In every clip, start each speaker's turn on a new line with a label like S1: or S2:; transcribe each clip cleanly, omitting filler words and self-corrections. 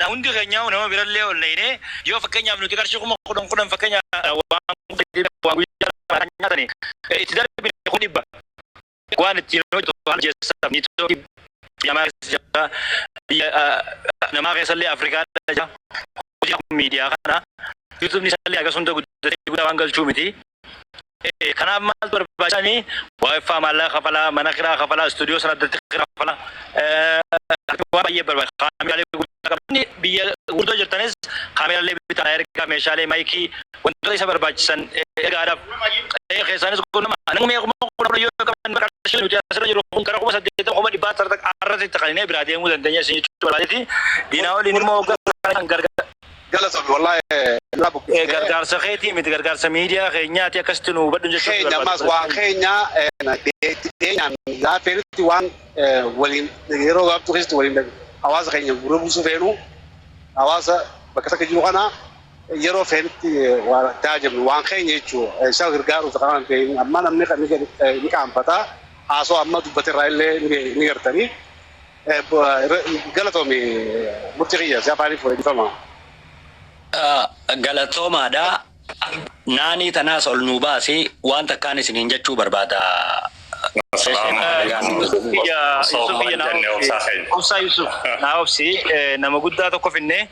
S1: Hundi keenya nama birallee ol neenee yoo fakkeenyaaf nuti qarshii 10,000 10,000 fakkeenya waan waan guyyaa nyaatanii itti darbine 100,000 waan ittiin hojjetu haala jeessaaf niitookii biyya keessa jira, biyya namaa keessallee Afrikaa jira. Hojii miidiyaa kana yuutuubni isaallee hagas hunda guddatee guddaa waan galchuu miti. Kanaaf maaltu barbaachisanii WiFi maallaqa kafalaa, mana kiraa kafalaa, istuudiyoo sana addatti kiraa kafalaa, waan baay'ee barbaachisa. Kaameraalee gurguddaa qabni biyya gurguddoo jirtanis kaameraalee bitaa ergaa, meeshaalee maayikii, wantoota isa barbaachisan ergaadhaaf keessaanis qunnama. Namni 10,000 yoo qaban qarshii nuti asirra jiru kun gara 80,000 100,000 arratti qalinee biraa deemuu dandeenya isin jechuu barbaadeeti. Diinaa waliin immoo hoggaa gargaara.
S2: Galatoomi, wallahi nurraa buqqistee.
S1: Gargaarsa keetii miti, gargaarsa miidiyaa keenyaati, akkasitti nu hubadhu jechuun
S2: Keenya ammas waan keenya dhiyeenyaan gaafa feenutti waan waliin yeroo gabaabtuu keessatti waliin hawaasa keenya gurra buusuu feenu, hawaasa bakka takka jiru kana yeroo feenutti waan taajabnu waan keenya jechuu isa gargaaruuf kan ta'in amma namni ni qaanfata, haasoo amma dubbate irraa illee ni gartanii. Galatoomi, murtii kiyya si afaanii fuudhifama.
S3: Galatoomaadha. Naanii tanaas ol nuu baasi, waan takkaan isiniin jechuu barbaada.
S1: Obsaa Yusuf, naa obsi, nama guddaa tokko finne.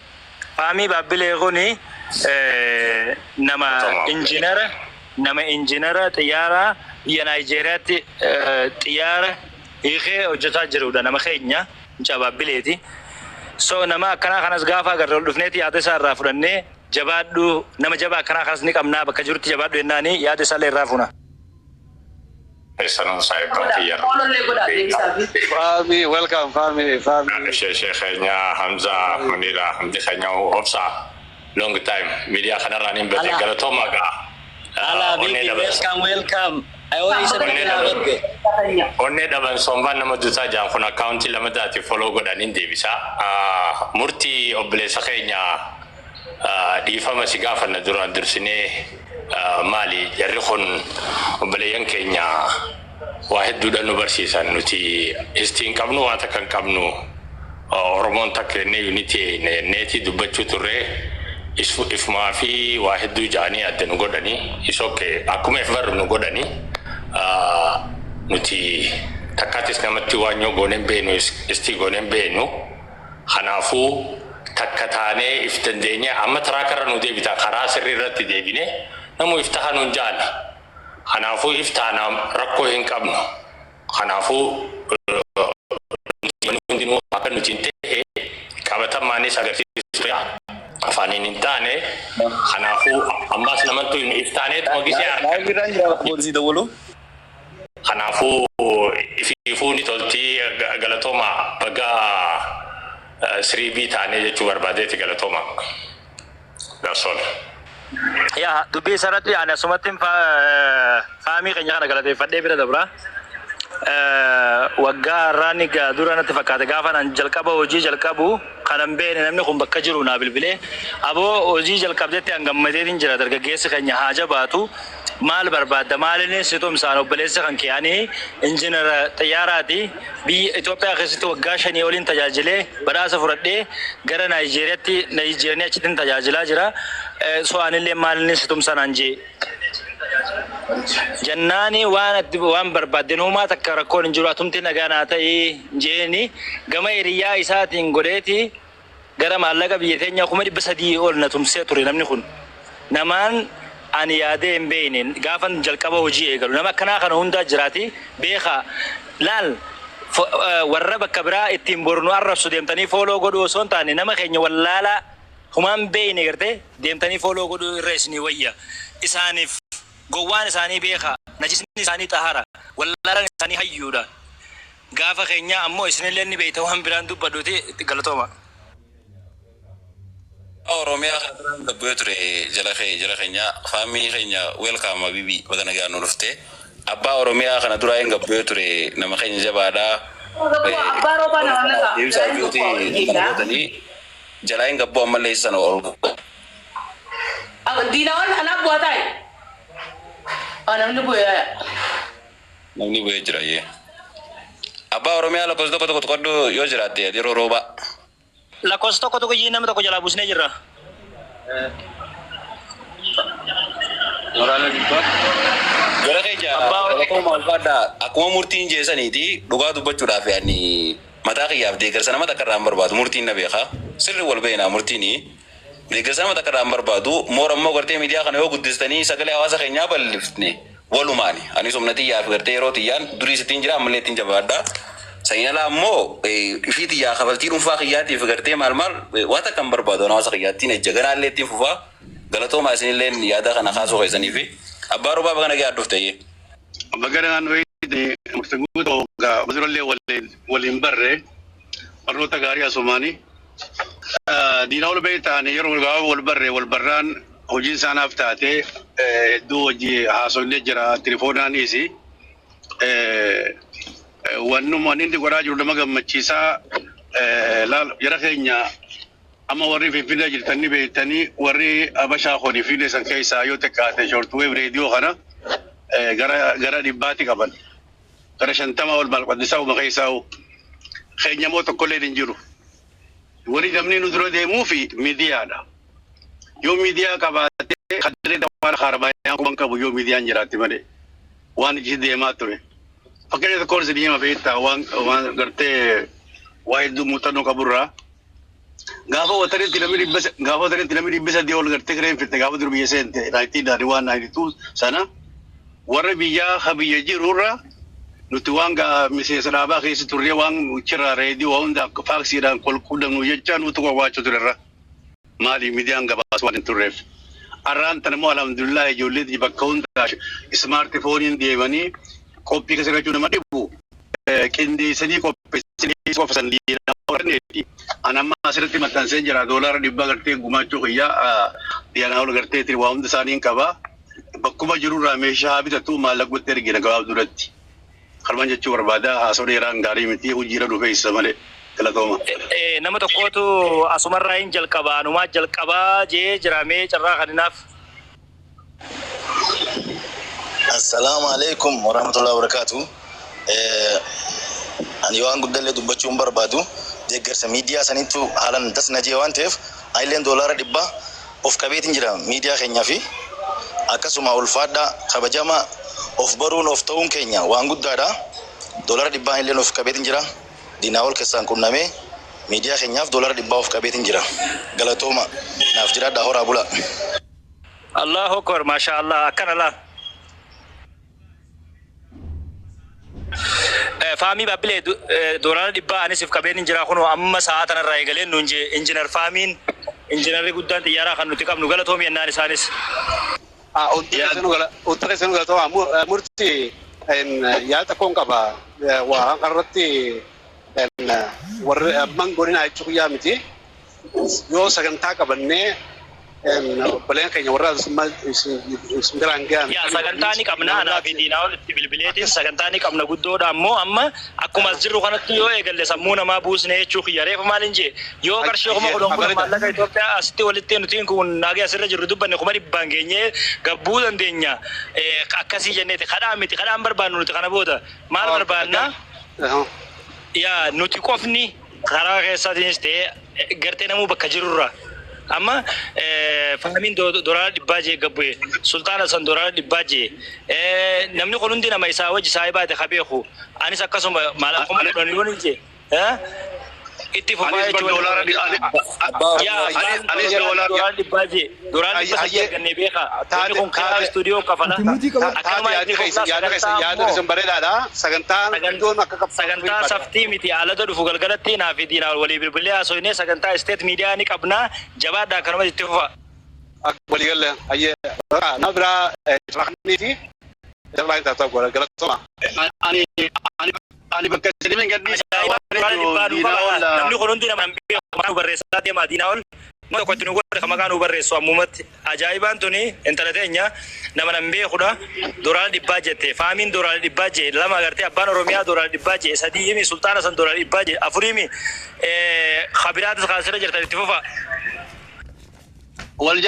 S1: Faamii Baabbilee kuni nama injinara, nama injinara xiyyaaraa biyya Naayijeeriyaatti xiyyaara hiikee hojjetaa jirudha, nama keenya mucaa Baabbileeti. So nama akkanaa kanas gaafa agarre ol dhufneeti yaada isaa irraa fudhannee, jabaadhu, nama jabaa akkanaa kanas ni qabnaa, bakka jirutti jabaadhu jennaani yaada isaallee irraa fuuna.
S4: Keessanuu saayibban kiyya.
S5: Foolollee godhaa deebisaafi.
S2: Faami, welcome Faami, Faami.
S4: Ishee keenya Hamza Munira, hundi keenya obsa, long time miidiyaa kanarraan hin beekne, galatooma ga'a.
S3: Ala bibi, welcome, welcome. Ayoo isa dhaggeeffate.
S4: Onnee dhaban sombaan nama dutaa jaan kun akkaawuntii lamadaati follow godhaniin deebisa. Murtii obboleessa keenya, dhiifama si gaafanna duraan dursinee. Maali, jarri kun obboleeyyan keenya waa hedduudha nu barsiisan. Nuti istiin qabnu waan takka hin qabnu, Oromoon takka jennee unity jenneeti dubbachuu turre, ifumaa fi waa hedduu ja'anii adda nu godhanii isokke akkuma if barru nu godhanii. Nuti takkaatis namatti waan yoo gooneen beenu, istii gooneen beenu. Kanaafuu takka taanee if dandeenye amma taraakarra nu deebitan, karaa sirrii irratti deebine namu if taha nuun ja'an. Kanaafuu if taana, rakkoo hin qabnu. Kanaafuu hundinuu akka nuti hin ta'e qabatamaanis agarsiisu afaaniin hin taane. Kanaafuu ammas namattu if taaneetuma gisee harka
S6: Biraan jira poolisii dawwalu.
S4: Kanaafuu ifiifuu ni toltii. Galatooma, bagaa siriibii taanee jechuu barbaadeeti. Galatooma. That's all.
S1: Yaa, dubbii isarratti ani asumatti faamii keenya kana galateeffadhee bira dabra. Waggaa har'aan egaa dura natti fakkaate gaafa nan jalqaba hojii jalqabu kanan beene namni kun bakka jiru naa bilbilee, "Aboo, hojii jalqabdetti hangammateetiin jira, dargaggeessi keenya haa jabaatu, maal barbaadda, maaliin si tumsaan obboleessi kan kee? Ani injinara xiyyaaraati, biyya Itoophiyaa keessatti waggaa 5 oliin tajaajilee badhaasa fudhadhee gara Naayijeeriyaatti Naayijeeriyaa achittiin tajaajilaa jira, so anillee maaliin si tumsanaan jee jennaani, waan ati waan barbaadde nuumaa takka rakkoon hin jiru, atumti nagaa naa ta'ii" jeeni. Gama hiriyyaa isaatiin godheeti gara maallaqa biyya teenya 300,000 ol na tumsee ture. Namni kun namaan ani yaadee hin beekne gaafan jalqaba hojii eegalu. Nama akkanaa kana hundaa jiraati, beekaa laal. Warra bakka biraa ittiin boru nu arrabsu deemtanii follow godhuu osoo hin taane, nama keenya wallaalaa humaan beekne gartee deemtanii follow godhuu irra isinii wayya. Isaaniif gowwaan isaanii beekaa, najisni isaanii xahara, wallaalaan isaanii hayyuudha. Gaafa keenya ammoo isinillee ni beekta, waan biraan dubbadhuuti. Galatooma.
S6: Oromiyaa kana duraan gabbu'ee ture jala kee jala keenya. Faamii keenya, welcome habibi, baga nagaan nu dhufte. Abbaa Oromiyaa kana duraa hin gabbu'ee ture, nama keenya jabaadha.
S5: Abbaa roobaa nama nagaa.
S6: Deemsaa juuti kana gootanii jalaa hin gabbuu, ammallee isa sana ol.
S5: Diinawwan anaaf bu'aa taa'e. Namni bu'ee.
S6: Namni bu'ee jira yee. Abbaa Oromiyaa lakkoofsa 1 1 tuqadhu yoo jiraatte, yeroo roobaa.
S1: Lakkoofsa tokko tokko nama tokko jalaa buusnee jirra.
S2: Waraana dhibbaa.
S6: Gara keenya akkuma ulfaadhaa akkuma murtiin jeesaniiti dhugaa dubbachuudhaaf yaani mataa kiyyaaf deeggarsa nama takka irraa hin barbaadu. Murtiin na beeka, sirri wal beekna. Murtiin deeggarsa nama takka irraa hin barbaadu. Moora immoo gartee miidiyaa kana yoo guddistanii sagalee hawaasa keenyaa bal'ifne walumaani anis humna xiyyaa fi gartee yeroo xiyyaan durii sittiin jira, ammallee ittiin jabaadha. Sanyalaa immoo ifii xiyyaa kafaltii dhuunfaa kiyyaatiif gartee maal maal waa takka hin barbaadu. Hawaasa kiyyaattiin ejja ganaallee ittiin fufaa. Galatoomaa isinillee yaada kana kaasuu keessanii fi abbaa roobaa bagana ga'aa dhufte.
S2: Bagana naannoo murtii guutuu wadirallee waliin barre barnoota gaarii asumaanii. Diinaa ol bahee ta'anii yeroo gabaabaa wal barre, wal barraan hojiin isaanaaf taate hedduu hojii haasofnee jira telefoonaanis. Wannuma inni godhaa jiru nama gammachiisaa. Laal jara keenya, amma warri Finfinnee jirtanii beektanii, warri Habashaa kun Finfinnee san keessaa yoo xiqqaate shortwave reediyoo kana gara 100tti qaban. Gara 50 ol malqaddisaa uuma keessaa keenya immoo tokkollee hin jiru. Wani namni nu dura deemuu fi miidiyaadha. Yoo miidiyaa qabaattee kadiree waan harbayaan quban qabu yoo miidiyaan jiraatte malee waan iji deemaa ture. Fakkeenya tokkoon isin hima beektaa, waan gartee waa hedduu muuxannoo qaburraa. Gaafa watanitti namni 300 ol gartee kireen fitte, gaafa dur biyya seente 1991, 92 sana, warra biyyaa ha biyya jirurra nuti waan miseensa dhaabaa keessa turree waan chirraa reediyoo waan hunda faaksiidhaan qulqullinu jecha nuti qowwaachuu turerra. Maali, miidiyaan gabaasu waan hin turreef. Arraan tan immoo alhamdulillah ijoollee bakka hundaa smartphoneiin deemanii qophii keessa galchuu nama dhibu qindeessanii qopheessanii qofa diinaa. An amma asirratti maxxansee jira, $100 gartee gumaachuu kiyyaa diyaanaa ol gartee waa hunda isaanii qaba. Bakkuma jirurraa meeshaa haa bitatu, maallaqatti ergina gabaab duratti. Kanumaan jechuu barbaada. Haasoo dheeraan gaarii miti, hojiirra dhufee isa malee, galatooma.
S1: Nama tokkotu asumarraa hin jalqabaa, anumaa jalqabaa jee jiramee carraa kaninaaf.
S7: Assalaamu alaikum warahmatullahi wabarakatuh. Ani waan guddallee dubbachuu hin barbaadu. Deeggarsa miidiyaa saniitu haalan das na jee waan ta'eef anilleen $100 of qabeetiin jira miidiyaa keenyaa fi akkasuma ulfaadhaa kabajama of baruun of ta'uun keenya waan guddaadha. $100 anilleen of qabeetiin jira. Diinaa ol keessaan qunnamee miidiyaa keenyaaf $100 of qabeetiin jira. Galatooma, naaf jiraadhaa, horaa bula.
S1: Allahu akbar, maasha Allah, akkana laa. Faamii Baabbilee $100 anis if qabeen hin jira. Kunoo amma sa'a tanarraa eegaleen nuun jee injinar Faamiin, injinarri guddaan xiyyaaraa kan nuti qabnu, galatoomi jennaan isaanis.
S2: Uttara isin galatoomaa. Murtii yaada tokkoon qaba. Waan kanarratti warri amman godina jechuu guyyaa miti. Yoo sagantaa qabannee obboleen keenya warra isin biraan gahan.
S1: Yaa, sagantaa ni qabna. Anaa fi diinaa walitti bilbileetiin sagantaa ni qabna guddoodha. Ammoo amma akkuma as jirru kanatti yoo eegalle sammuu namaa buusne jechuu kiyya. Reefu maal hin jee, yoo qarshii 10,000 maallaqa Itoophiyaa asitti walitti nuti kun naagee asirra jirru dubbanne 100,000 geenyee gabbuu dandeenya. Akkasii jenneeti kadhaa miti, kadhaan barbaannu nuti. Kana booda maal barbaanna? Yaa, nuti qofni karaa keessaatiinis ta'ee gartee namuu bakka jirurra amma faamiin $100 jee gabbu'e, Sultaan Hasan $100 jee, namni kun hundi nama isaa wajji saahibaate ka beeku. Anis akkasuma maal 10,000 yoon hin jee itti fufaa jechuudha. Yaa, $100 jee, $300 argannee beeka. Inni kun kiraa istuudiyoo kafala.
S2: Akkanuma itti fufaa sagantaa. Yaada isin bareedaadha. Sagantaan iddoon akka qabdu.
S1: Sagantaa saftii miti, haalata dhufu galgalatti naa fi diinaa walii bilbilee haasofnee sagantaa state miidiyaa ni qabnaa. Jabaadhaa, akkanuma itti fufa.
S2: Waliigalee hayyee nama biraa carraaqanii fi carraa taasisaa godha, galatooma. Ani bakka isin gadhiisa.
S1: Namni kun hundi nama hin beeku, maqaa nu barreessaa deemaa. Diinaa ol nama tokko itti nu godhe kan maqaa nu barreessu ammumatti. Ajaa'ibaan tuni intala teenya nama nan beekudha. $100 jette, faamiin $100 jee, lama agartee, abbaan Oromiyaa $100 jee, sadii himi, Sultaana san $100 jee, afur himi, kabiraatis kaasirra jirtan itti fufa.
S2: Wal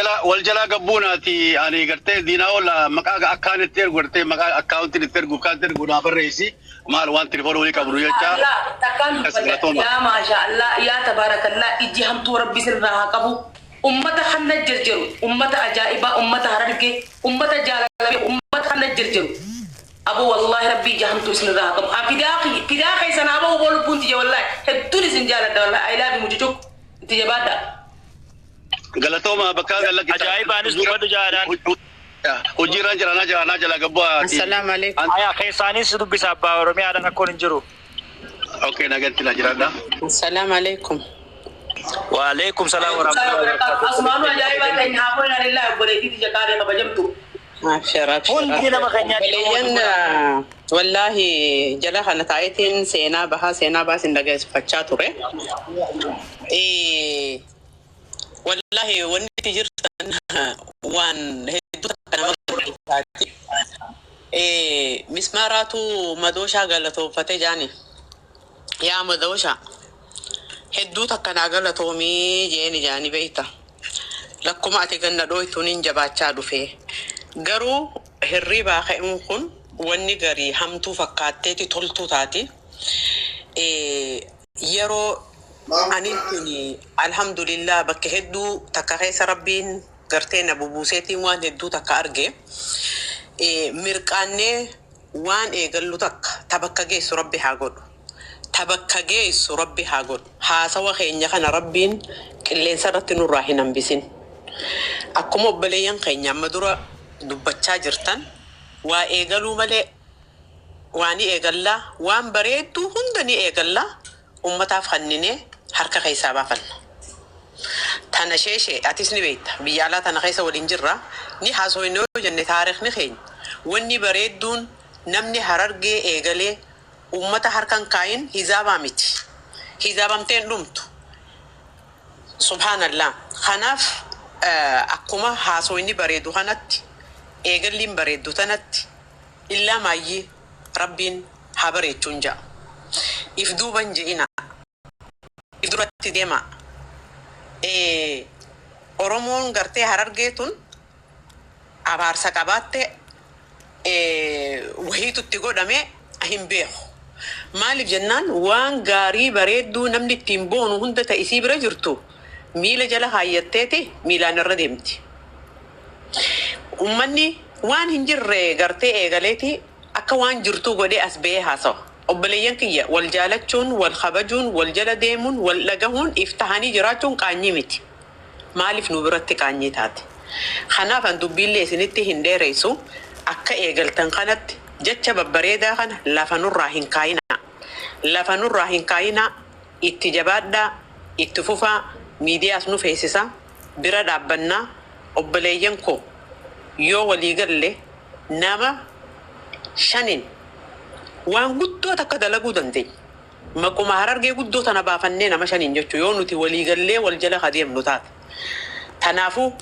S2: jalaa gabbuunaati. Ani gartee diinaa ol maqaa akkaan itti ergu, gartee maqaa akkaawuntiin itti ergu, akkaan itti ergu naa barreessi. Maal waan telefoona walii qabnu jecha.
S5: Allah takkaan
S2: Akkas
S5: dubbata.
S2: galatooma.
S5: Yaa maasha Allah, yaa tabaarakallaa, ijji hamtuu Rabbi sirraa haa qabu. Ummata hanna jirjiru, ummata ajaa'ibaa, ummata Harargee, ummata jaalalame, ummata hanna jirjiru. Abo wallahi Rabbi ija hamtuu isinirraa haa qabu. An fidaa fidaa keessan haa ba'u boo lubbuun tiyya, wallahi hedduun isin jaaladha, wallahi I love you, mucucuk itti jabaadha.
S2: Galatooma bakka galla.
S1: Ajaa'ibaanis dubbadhu jaadhaan.
S2: Hojiirra jira na jira na jala gabbaati.
S8: Assalamu alaikum.
S1: Aya keessaanis dubbisa, abbaa Oromiyaadhaan rakkoon hin jiru.
S2: Okay, naganti na jiraadha.
S8: Assalamu alaikum.
S1: Waalaikum salaam warahmatullahi wabarakatuh.
S5: Asumaanuu ajaa'ibaa keenya haa boona lillaa obboleettii tiyya qaalee kabajamtu.
S8: Abshir, abshir.
S1: Hundi nama keenyaa.
S8: Obboleeyyan, wallaahi jala kana taa'eetiin seenaa bahaa seenaa baasin dhageessifachaa ture. Wallaahi wanni itti jirtan waan hedduu takka nama gammachiisaati. Mismaaraatu madooshaa galatoonfate jaani. Yaa madooshaa, hedduu takka naa galatoomii jeeni jaani beeyta. Lakkuma ati ganna dhooytuun hin jabaachaa dhufe. Garuu hirribaa ka'uun kun wanni garii hamtuu fakkaatteeti toltuu taati. Yeroo ani tuni alhamdulillah bakka hedduu takka keessa Rabbiin gartee na bubuuseetiin waan hedduu takka arge. Mirqaannee waan eegallu takka ta bakka geessu Rabbi haa godhu. Ta bakka geessu Rabbi haa godhu. Haasawa keenya kana Rabbiin qilleensa irratti nurraa hin hambisin. Akkuma obboleeyyan keenya amma dura dubbachaa jirtan, waa eegaluu malee waa ni eegallaa, waan bareedduu hunda ni eegallaa, ummataaf kanninee harka keessaa baafanna. Tana sheeshee atis ni beekta, biyya alaa tana keessa waliin jirra, ni haasofne yoo jenne taarikni keenya wanni bareedduun namni Harargee eegalee ummata harkan kaayin hizaabaa miti. Hizaabamteen dhumtu. Subhaanallah. Kanaaf akkuma haasofni bareedu kanatti, eegalliin bareeddu tanatti, illaa maayyii Rabbiin haa bareechuun ja'a. If duuban je'ina. If duratti deema. Oromoon gartee Harargee tun abaarsa qabaatte wahiitu itti godhame hin beeku. Maaliif jennaan, waan gaarii bareedduu namni ittiin boonu hunda ta isii bira jirtu miila jala kaayyatteeti miilaan irra deemti. Uummanni waan hin jirre gartee eegaleeti akka waan jirtuu godhee as ba'ee haasawa. Obboleeyyan kiyya, wal jaalachuun, wal kabajuun, wal jala deemuun, wal dhagahuun, if tahanii jiraachuun qaanyii miti. Maaliif nu biratti qaanyii taate? Kanaaf an dubbiillee isinitti hin dheeressu. Akka eegaltan kanatti jecha babbareedaa kana lafa nurraa hin kaayinaa. Lafa nurraa hin kaayinaa. Itti jabaadhaa, itti fufaa, miidiyaas nu feesisaa, bira dhaabbannaa. Obboleeyyan koo, yoo walii galle nama shaniin waan guddoo takka dalaguu dandeenya. Maquma Harargee guddoo tana baafannee nama shaniin jechuu, yoo nuti walii gallee wal jala kadeemnu taate. Kanaafuu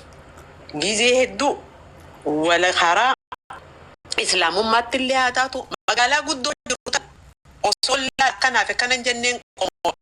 S8: gizee hedduu wala karaa islaamummaatti illee haa taatu, magaalaa guddoo jiru tan osoo illaa akkanaaf akkana hin jenneen qomoo